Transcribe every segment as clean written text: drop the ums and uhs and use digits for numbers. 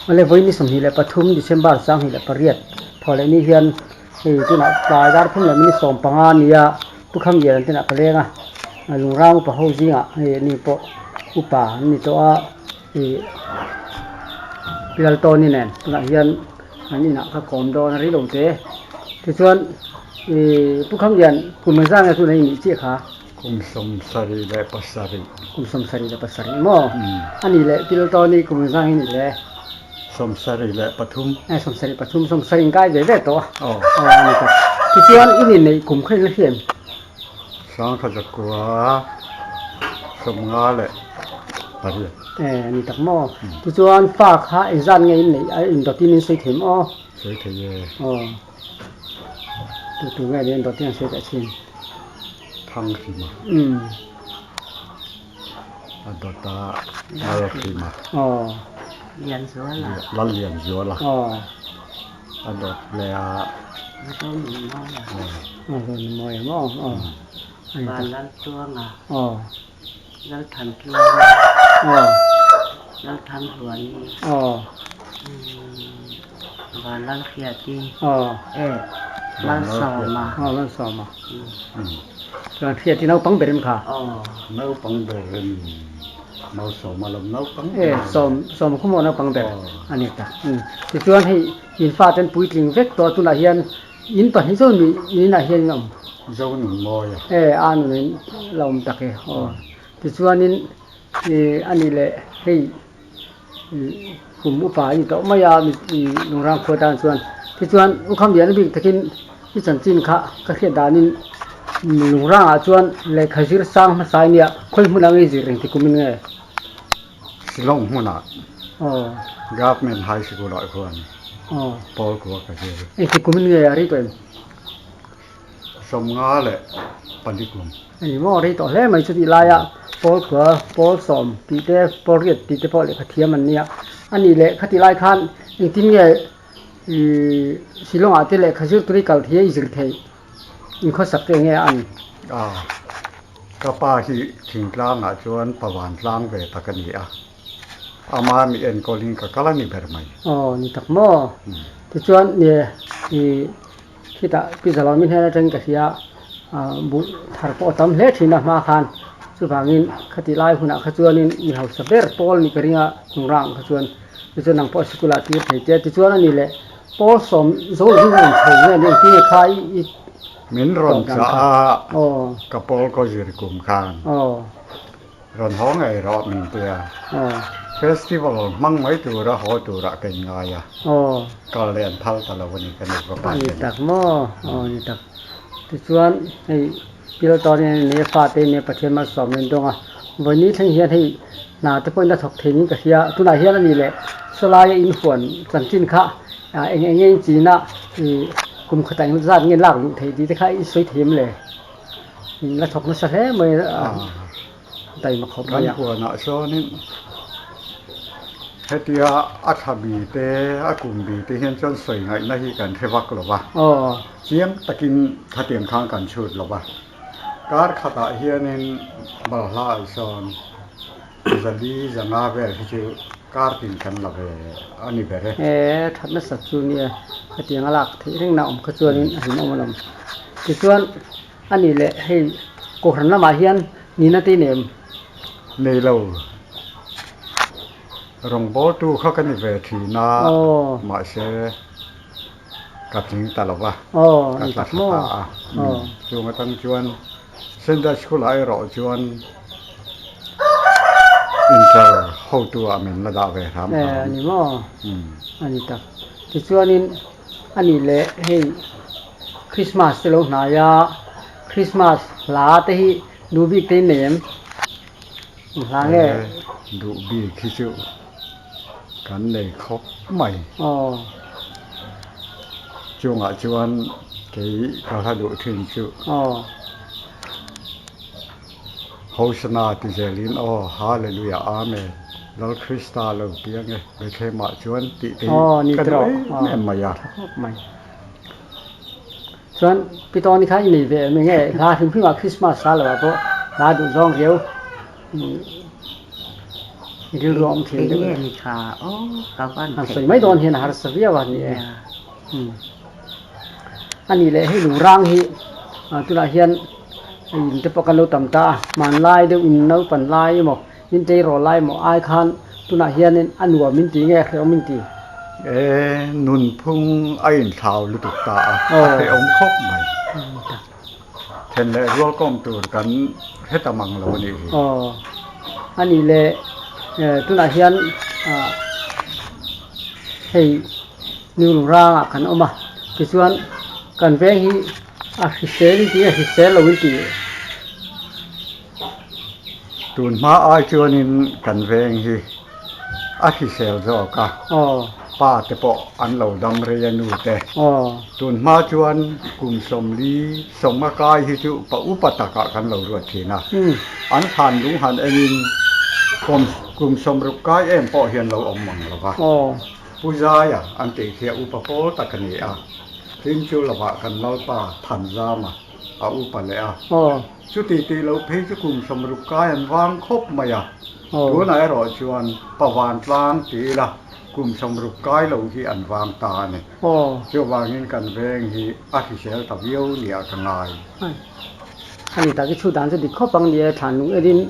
Awle vawi ni 23 December 2008 thaw leh ni hian hei tunah tlai dar thum leh minute 15 nia Pu Khamlian an tinah ka leng a, Lungrang upa ho zingah hei ani pawh upa an ni tawh a ih Pilaltawni nen tunah hian an inah ka kawm dawn a ri lo te tichuan ih Pu Khamlian kum engzah nge tunah i nih chiah kha? Kum 77. Kum 73 maw? A nih leh Piltawni kum engzah nge i nih le? 73. E 73, 70 in kai ve ve tawh a. Aw a ni tak. Tichuan i nin neih kum kha in la hria em? 1958. E a ni tak maw? Tichuan fa kha engzat nge in neih a indawtin in sawi thei maw? Sawi thei e. Aw. Tu tu nge nia indawtin an sawi teh chin? Thanghrima. A dawt a Lalhrima. Lianzuala. Lallianzuala. A dawt leh a. Zonunmawia. Zonunmawia maw? Vanlaltluanga. Lalthantluanga. Lalthanghluani. Vanlalhriati. Malsawma. Malsawma. Chuan Hriati naupang ber em kha? Aw. Naupang ber em Malsawma lo naupang ber. E sawm sawm khu maw naupang ber a ni ta. Tichuan hei in faten puitling vek tawh tunah hian in pahnih zawk mi in inah hian in awm. Zo nun mawi a. E a nun in la awm tak e aw. Tichuanin i a nih leh hei kum upa a ni tawh mai a Lungrang khua tan chuan tichuan u Khamlian a bik takin i chanchin kha ka hriat danin Lungrangah chuan lehkha zir sang hmasa a nia khawi hmun anga i zir reng ti kumin nge? Shillong hmunah Government High School ah khuan pawl kua ka zir. Engti kumin nge a rei tawh em? 54 kum. A ni maw rei tawh hle mai chutih laia pawl khua pawl sawm tih te pawl riat tih te pawh lehkha thiam an nia. A nih leh khatih lai khan engtin nge ih Shillong ah te lehkha zir tur i kal thei a i zir theih inkhawsak te enge a an? A, ka pa hi thingtlang ah chuan pavan tlang ve tak a ni a, ama mi enkawl in ka kal a ni ber mai. Aw ni tak maw? Tichuan nge ih Khitah Pi Zalawmi hnen atangin ka hria a, buh thar pawh a tam hle thin a hma khan. Chuvangin khati lai hunah kha chuanin mi hausa ber pawl nih ka ring a, hnung rang kha chuan tichuan nang pawh sikul ah tir thei che. Tichuan a ni leh pawl sawm zo lovin rawn chho nge ni engtin nge kha i Min rawn chah a, ka pawl kaw zir kum khan. Rawn haw ngei rawh min ti a. Festival hmang mai tura haw turah ka inngai a. Kal leh an phal ta lo a ni ka nu ka pa Ni tak maw? Aw ni tak. Tichuan hei Piltawni hian ne fate ne Pathian malsawm in dawng a. Vawiin ni thleng hian hei hna te pawhin la thawk thei niin ka hria. Tunah hian a ni leh sawlaia inhuan chanchin kha eng eng nge in chin a ih kum khatah eng zat nge lak luh theih tih te kha i sawi thei em le? La thawk nasa hle mai a taima khawp mai a. Kan huanah sawnin hetia a thla bi te a kum bi te hian chuan sawi ngaihna hi kan hre vak lo va, chiang takin khatiang khan kan chhut lo va. Kar khatah hianin balhla ah sawn zali zanga vel hi chu kar tin kan la ve a ni ber e. E that nasat chu nia khatiang a lak theih reng na awm kha chuanin a hlimawm alawm. Tichuan a nih leh hei Kohhran lamah hian nihna te nem? Nei lo. Rawngbawltu kha ka ni ve thin a, mahse ka tling ta lo va, ka tla thla ta a. Chung atang chuan Sunday School ah erawh chuan inter hotu ah min la dah ve hram hram. A ni maw? A ni tak. Tichuanin A nih leh hei Christmas te lo hnai a, Christmas hla te hi duh bik te in nei em? Eng hla nge? Duh bik hi chu kan nei khawp mai. Aw. Chungah chuan kei ka hla duh thin chu. Aw. Hosana ti zelin aw Hallelujah Amen Lal Krista lo piang e Bethlehem-ah chuan tih te hi ka duh em em mai a. Chuan Pitawni kha i nei ve em enge hla hrim hrim ah Christmas hla lo ah pawh hla duh zawng riau. I rilru a awm thin deuh Eng nge ni kha aw ka van Han sawi mai dawn hian a harsa viau a ni e. A nih leh hei lungrang hi tunah hian in te pawh kan lo tam ta a, hmanlai deuh in naupan lai emaw in tleirawl lai emaw ai khan tunah hianin a nuam in ti nge a hrehawm in ti? E, nunphung a inthlau lutuk ta a, a hrehawm khawp mai. Then leh rual kawm tur kan hre ta mang lo a nih hi. Aw, a nih leh tunah hian hei New Lungrangah kan awm a, tichuan kan veng hi a hrisel in tih a hrisel lo in tih. Tun hma ai chuanin kan veng hi a hrisel zawk a, pa te pawh an lo dam rei a nu te. Tun hma chuan kum sawmli sawmnga kai hi chu pa upa takah kan lo ruat thin a, an thlan lung han enin kum sawmruk kai em pawh hian lo awm mang lo va. Pu Zaia an tih khi a upa pawl tak a ni a, tin chu lovah kan Lalpa Thanzama a upa leh a. Chuti tih loh phei chu kum 60 kai an vang khawp mai a, tunah erawh chuan Pavantlang ti ila kum 60 kai lo hi an vang ta a ni. Chuvangin kan veng hi a hrisel ta viau nia ka ngai. A ni tak i chhut dan chu dik khawp ang ni e, thlan lung enin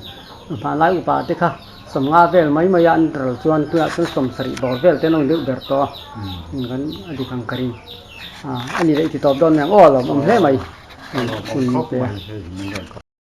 hmanlai upa te kha 50 vel mai mai a an ral chuan tunah chuan 70 bawr vel te an awm deuh ber tawh a, kan a dik ang ka ring. A ni leh i ti tawp dawn mai ang aw a lawmawm hle mai. A lawmawm khawp mai hei min rawn.